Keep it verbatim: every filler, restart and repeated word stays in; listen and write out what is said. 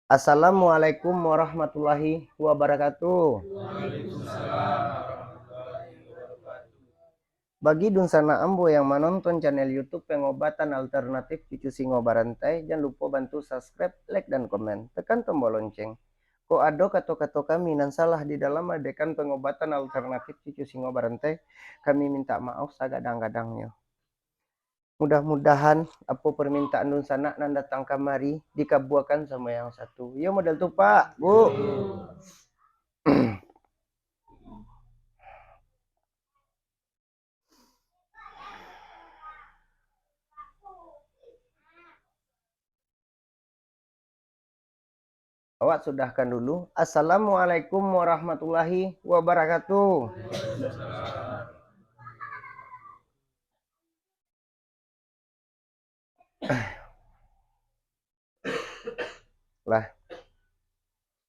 Assalamualaikum warahmatullahi wabarakatuh. Bagi dunsanak ambo yang manonton channel YouTube Pengobatan Alternatif Cucu Singo Barantai, jan lupo bantu subscribe, like, dan komen. Tekan tombol lonceng. Kok ado kato-kato kami nan salah di dalam adekan pengobatan alternatif cucu singo barantai, kami minta maaf sagadang-gadangnyo. Mudah-mudahan apo permintaan dunsanak nan datang kamari dikabuakan samo yang satu. Iyo model tu, Pak, Bu. Awak sudahkan dulu. Assalamualaikum warahmatullahi wabarakatuh. Lah,